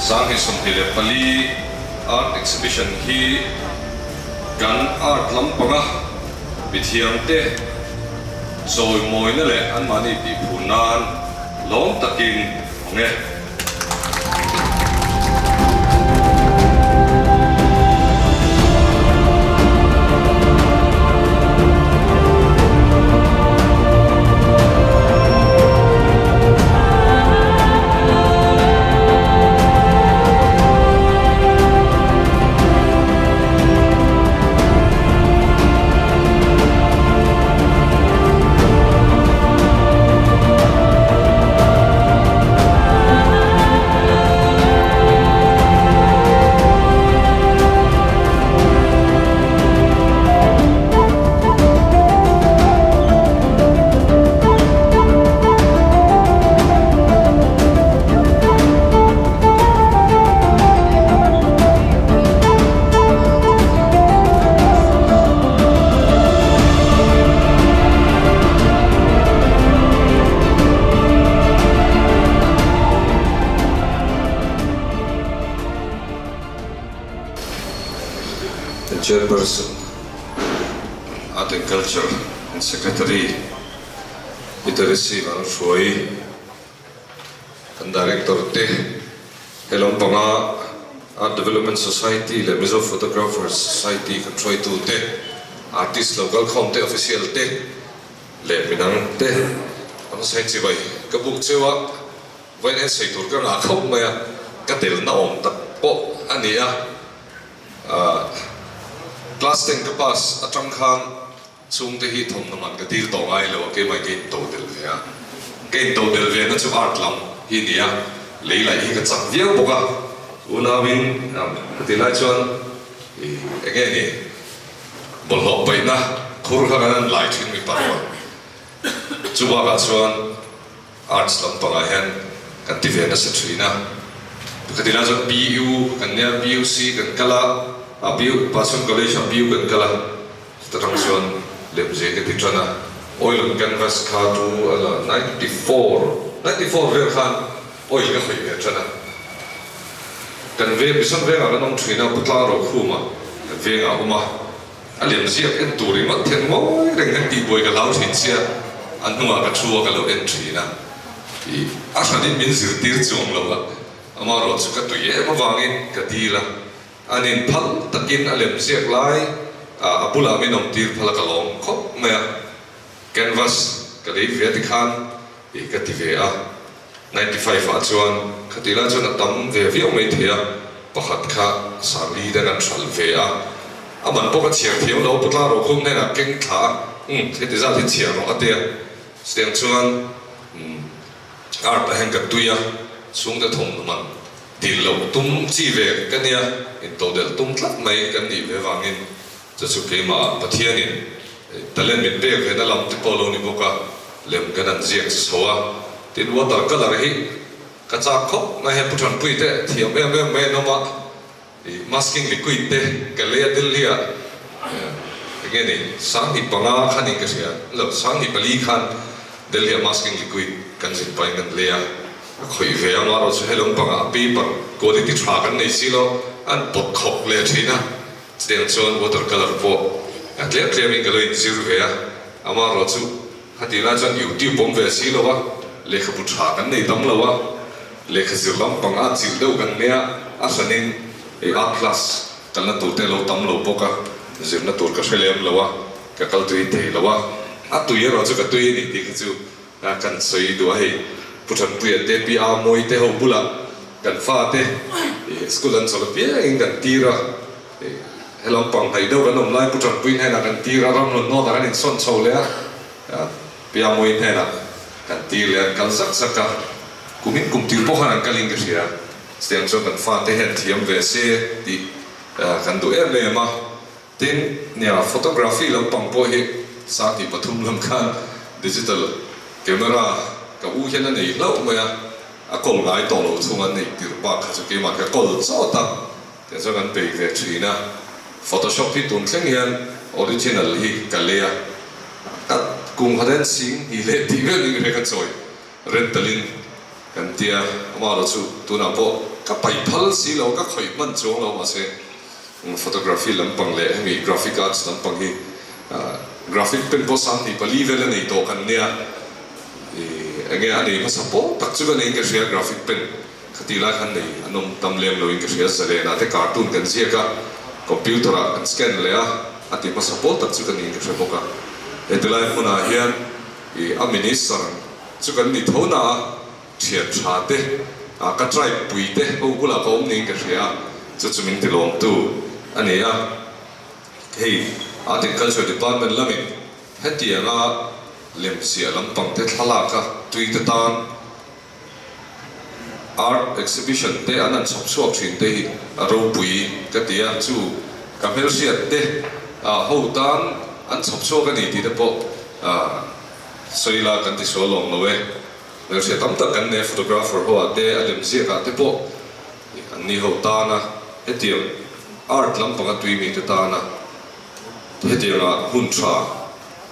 2024 Art Exhibition hi kan art lampanga mithiamte chawimawina leh anmahni tihphur nan lawm takin awm e. The Chairperson, Art and Culture and Secretary Literacy Vanhruai kan Director te he lampanga Art Development Society leh Mizo Photographers Society kan hruaitu te, artist lo kalkhawm te, official te leh midang te an sawi chibai ka buk cheu a, vawiin en sawi tur ka ngah khawp mai a, ka telna awm tak pawh a ni a, class ten ka pass atang khan Chungte hi thawmhnaw man ka dil tawh ngai lo a, keimah ka in to del ve a. Ka in to del ve na chu art lam hi a ni a, lei laih hi ka chak viau bawk a. Unauin ka ti lai chuan i enge ni bawlhhlawh paihna khur kha kan han lai thin mipa rual. Chu bakah chuan arts lampangah hian kan ti ve nasa thin a. Ka ti lai chuan PU kan nia, PUC kan kal a, PU Passion College ah PU kan kal a. Chuta tang chuan lemzei ka ti tan a, oil on canvas kha chu a la 94, 94 vel khan oil ka khawih ve tan a. Kan veng Mission vengah kan awm thin a, Pu Tlang Rokhuma kan vengah a awm a, a lemziak en tur ringawt then ngawi reng kan tihbuai ka hlau thin sia, a hnungah ka thu a ka lo en thin a, ih a hranin min zirtir chuang lo a, amaherawhchu chu ka tui em avangin ka dil a. An in phal takin a lem ziak lai a bulah min awm tir phal a ka lawm khawp mai a, canvas ka lei ve tikhan ih ka ti ve a, 95 ah chuan khatih lai chuan a tam ve viau mai thei a, pakhat kha Sangli te kan hralh ve a, a man pawh ka chhiar thiam lo, Pu Tlang Rokhum hnenah keng thla a, umm heti zat hi chhiar rawh a ti a, chutiang chuan umm art ah hian ka tui a, chhungte thawmhnaw man Dil loh tum chi ve ka nia, intodelh tum tlat mai kan nih ve vangin chu chu keimah Pathianin talent min pek ve na lam te pawh lo ni bawk a, lem kan han ziak chho a, tin water colour hi ka chak khawp mai hei Pu Thanpui te thiam em em mai an awm a, ih masking liquid te ka lei a Delhi ah enge ni 5005 khan in ka hria, lo 54 khan Delhi ah masking liquid kan zin pahin kan lei a. A khawih ve ang a, chu helawm pangah paper quality tha kan nei si lo, an pawt khawp leh thin a, chutiang chuan water colour pawh a tlem tlem in ka lo inzir ve a, amaherawh chu khatih lai chuan YouTube awm ve si lo a, lehkhabu tha kan nei tam lo a, lehkha zir lampang a chilh deuh kan nei a, a hranin art class kalna tur te lo tam lo bawk a, zirna tur ka hre lem lo a, ka kal tui thei lo a, a tui erawh chu ka tui a ni tih kha chu Kan sawi duh a hei, Pu Thanpuia te, Pi Amawii te ho bulah kan fate school an chawlh apiangin kan tir a, helam pang hnaih deuh kan awm lai Pu Thanpui hnenah kan tir a, ramhlun nawtah kan insawn chho leh a, Pi Amawii hnenah kan tir leh a, an kal zak zak a, kumin kum tir pawh khan an kalin ka hria, chutiang chuan kan fate hian thiam ve se tih kan duh em em a. Tin, nia photography lampang pawh hi 23 lam khan digital camera ka u hian a nei hlauh mai a, a kawl ngai tawh lo chhung an neih tirh bak kha chu keimah ka kawl chawt a, tiang chuan kan bei ve thin a. Photoshop hi tun thleng hian original hi ka lei a, ka kum khat hian 2000 leh tih vel ning reng a chawi rental in kan tia, amaherawhchu tunah pawh. Ka paih phal si lo, ka khawih hman chuang lo mahse photography lampang leh hemi graphic arts lampang hi graphic pen pawh 24 vel a nei tawh kan nia. Enge a nei hmasa pawh tak chu ka neiin ka hria graphic pen khatih lai khan nei an awm tam lem loin ka hria. Zalenah te cartoon kan ziak a, computer ah kan scan leh a, a ti hmasa pawl tak chu ka niin ka hre bawk a. Hetilai hmunah hian a minister chu kan ni tho na a. Thian tha te, ka tribe pui te ho bulah ka awm niin ka hria a, chu chu min tilawmtu a ni a. Hei Art and Culture Department lamin hetianga lemziah lampang te thlalak a tui te tan Art Exhibition te an han chhawp chhuak thin te hi a ropui ka ti a, chu ka hmelhriat te ho tan an chhawp chhuak a ni tih te pawh sawi la kan tisual lawm lo e. Hmelhriat tam tak kan nei a, photographer ho ah te, a lemziak ah te pawh an ni ho tan a, hetiang art lampang a tui mi te tan a hetiang ah hun tha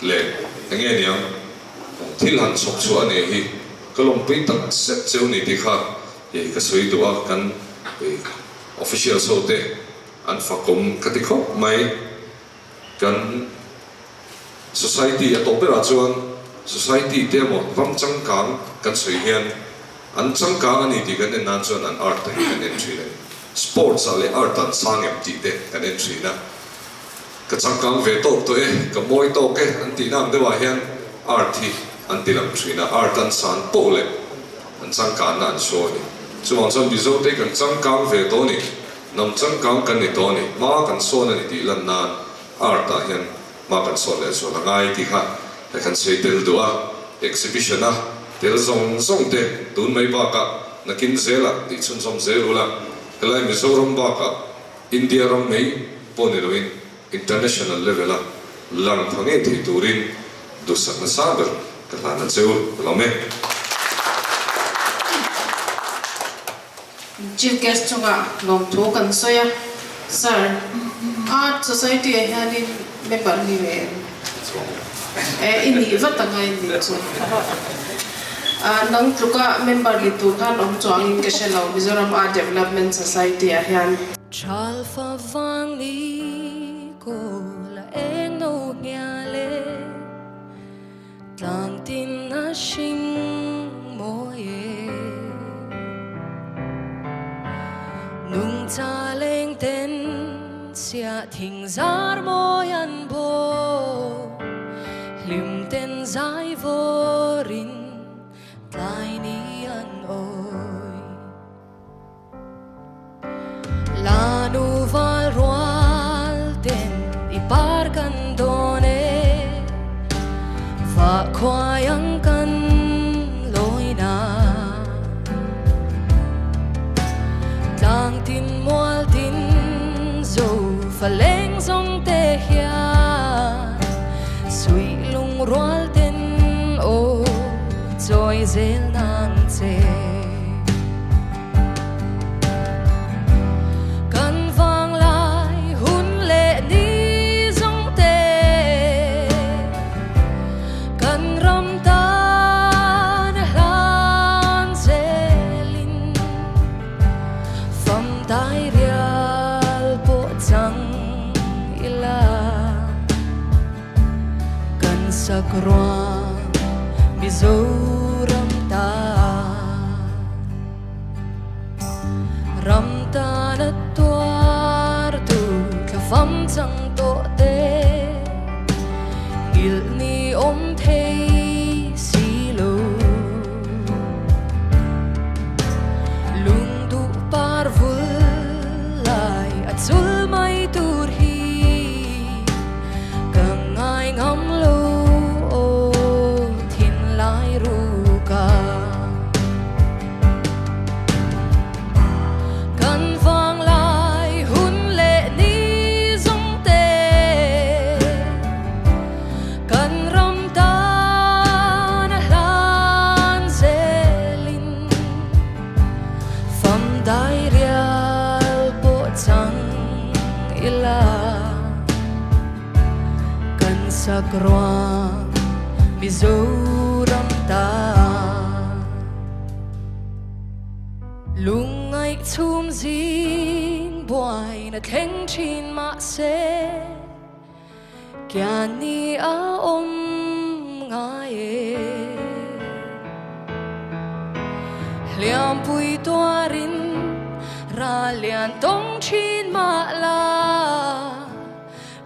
leh eng nge niang thil han chhawp chhuah a nih hi ka lawmpui tak zet cheu ni tih kha ka sawi duh a, kan officials ho te an fakawm ka ti khawp mai. Kan society a tawp berah chuan society te emaw ram changkang kan sawi hian an changkang a ni tih kan en nan chuan an art te hi kan en thin a ni. Sports ah leh art ah an sang em tih te kan en thin a. Ka changkang ve tawk tawh e, ka mawi tawk e an tihna ang deuhah hian art hi an ti lang thin a, art an san poh leh an changkanna an show a ni. Chuvang chuan Mizo te hi kan changkang ve tawh a ni. Hnam changkang kan ni tawh a ni, hma kan sawn a ni tih lan nan art ah hian hma kan sawn leh zual a ngai tih kha he kan sawi tel duh a, exhibition a tel zawng zawng te tun mai bakah nakin zelah tih chhunzawm zel ula, helai Mizoram bakah India ram mai pawh ni loin International level a lang pha ngei thei turin duhsak nasa ber ka hlan a che u, ka lawm e. Chief Guest chungah lawmthu kan sawi a, Sir, Art Society ah hianin member ni ve em? E, i nih vat anga i nih chu. Nang tluka member ni tur khan awm chuangin ka hre lo Mizoram Art Development Society ah hian. Thalfa vang ni kawl a eng no ngia le. Tlang tin a hring mawi e. Nungcha leng ten chhiah thing zar mawi an bawk. Hlim ten zai vawrin tlai ni an awi. Lanu val rual ten i par kan dawn e, Vah khuai ang kan lawi na. Tlang tin mual tin zo fa leng zawng te hian, Suih lung rual ten aw chawi zel nang che. Kan vang lai hun leh ni zawng te, Kan ram tan hlan zelin, Fam dai rial pawh chang ila, Kan sak ruang Mizoram tan. Ram tan a tuar tu thla fam chang tawh te, Nghilh ni awm thei si lo. Lung duh par vul lai a chul mai tur hi. Ka ngai ngam lo aw thinlai ruka. Kan vang lai hun leh ni zawng te, Kan ram tan a hlan zelin, Fam dai rial pawh chang ila. Kan sak ruang Mizoram ta. Lungngaih. Chhum zing buaina thleng thin mahse Kian ni a awm ngai e. Hliampui tuarin ral lian tawng thin mah la,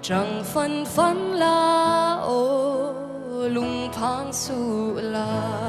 Chang fan fan la aw lungphang suh la.